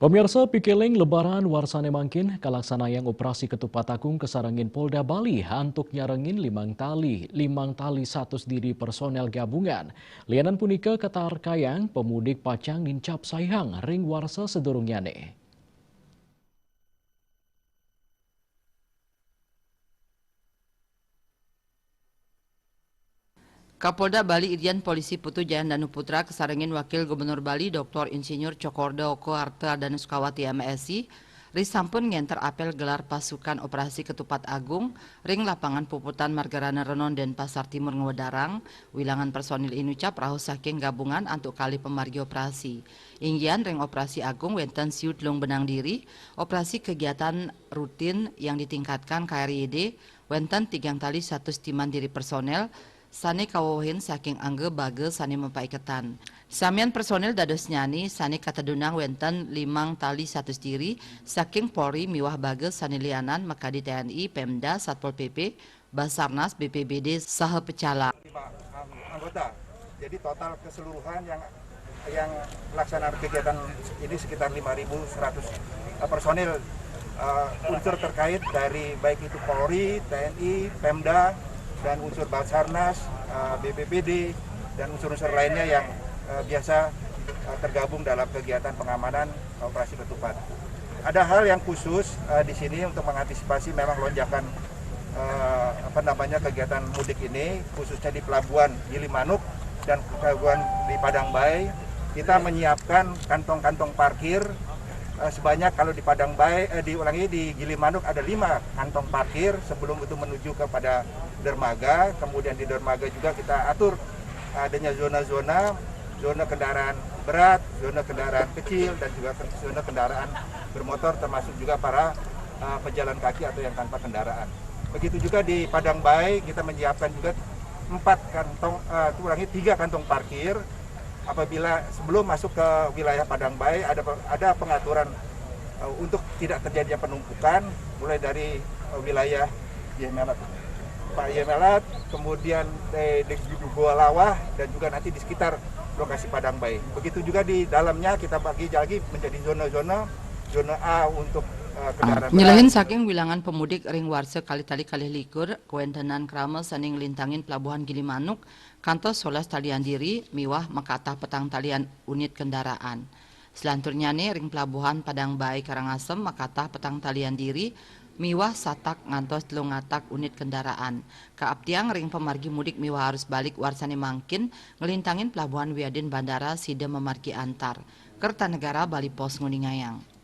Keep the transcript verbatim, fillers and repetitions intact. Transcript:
Pemirsa, pikiring Lebaran warsane mangkin, kalaksanayang operasi Ketupat Agung kasarengin Polda Bali antuk nyarengin limang tali, limang tali satus diri personel gabungan. Lianan punika katarkayang pemudik pacang nincap saihang ring warsa sadurungnyané. Kapolda Bali Irjen Polisi Putu Jayandanu Putra kasarengin Wakil Gubernur Bali Doktor Insinyur Cokorda Oka Arta Ardana Sukawati, M Si, risampun ngenter apel gelar pasukan Operasi Ketupat Agung ring Lapangan Puputan Margarana Renon, Denpasar Timur, ngwedarang wilangan personil inucap rauh saking gabungan antuk kalih pamargi operasi. Inggihan ring Operasi Agung wenten siu telung benang diri, operasi kegiatan rutin yang ditingkatkan K R Y D, wenten tigang tali satus timan diri personel, sane kawewehin saking angga baga sane mapaiketan. Samian personel dadosnyane sane katedunang wenten limang tali satus diri saking Polri miwah baga sane lianan makadi T N I, Pemda, Satpol P P, Basarnas, B P B D, saha pecalang. Lima ang-, anggota. Jadi total keseluruhan yang, yang melaksanakan kegiatan ini sekitar lima ribu seratus, eh, personil, eh, unsur terkait dari baik itu Polri, T N I, Pemda, dan unsur Basarnas, eh, B P B D, dan unsur-unsur lainnya yang, eh, biasa, eh, tergabung dalam kegiatan pengamanan Operasi Ketupat. Ada hal yang khusus, eh, di sini untuk mengantisipasi memang lonjakan, eh, apa namanya, kegiatan mudik ini, khususnya di Pelabuhan Gilimanuk dan Pelabuhan di Padang Bae. Kita menyiapkan kantong-kantong parkir, eh, sebanyak, kalau di Padang Bae, eh, diulangi, di Gilimanuk ada lima kantong parkir sebelum itu menuju kepada dermaga. Kemudian di dermaga juga kita atur adanya zona-zona, zona kendaraan berat, zona kendaraan kecil, dan juga ken-, zona kendaraan bermotor, termasuk juga para, eh, pejalan kaki atau yang tanpa kendaraan. Begitu juga di Padang Bae, kita menyiapkan juga empat kantong, eh, ulangi, tiga kantong parkir. Apabila sebelum masuk ke wilayah Padang Bae, ada pe-, ada pengaturan, eh, untuk tidak terjadinya penumpukan, mulai dari, eh, wilayah Yemelat, Pak Yemelat, kemudian, eh, di Goa Lawah, dan juga nanti di sekitar lokasi Padang Bae. Begitu juga di dalamnya kita bagi lagi menjadi zona-zona, zona A untuk, eh, kendaraan berat. Nyelehin saking wilangan pemudik ring warsa kalih tali kalih likur, kawentenan krama sane nglintangin Pelabuhan Gilimanuk kantos solas talian diri miwah makatah petang talian unit kendaraan. Selanturnyane ring Pelabuhan Padang Bae Karangasem makatah petang talian diri miwah satak ngantos telung atak unit kendaraan. Kaaptiang ring pamargi mudik miwah arus balik warsane mangkin nglintangin Pelabuhan wiadin Bandara sida mamargi antar. Kertanegara Bali Post nguningayang.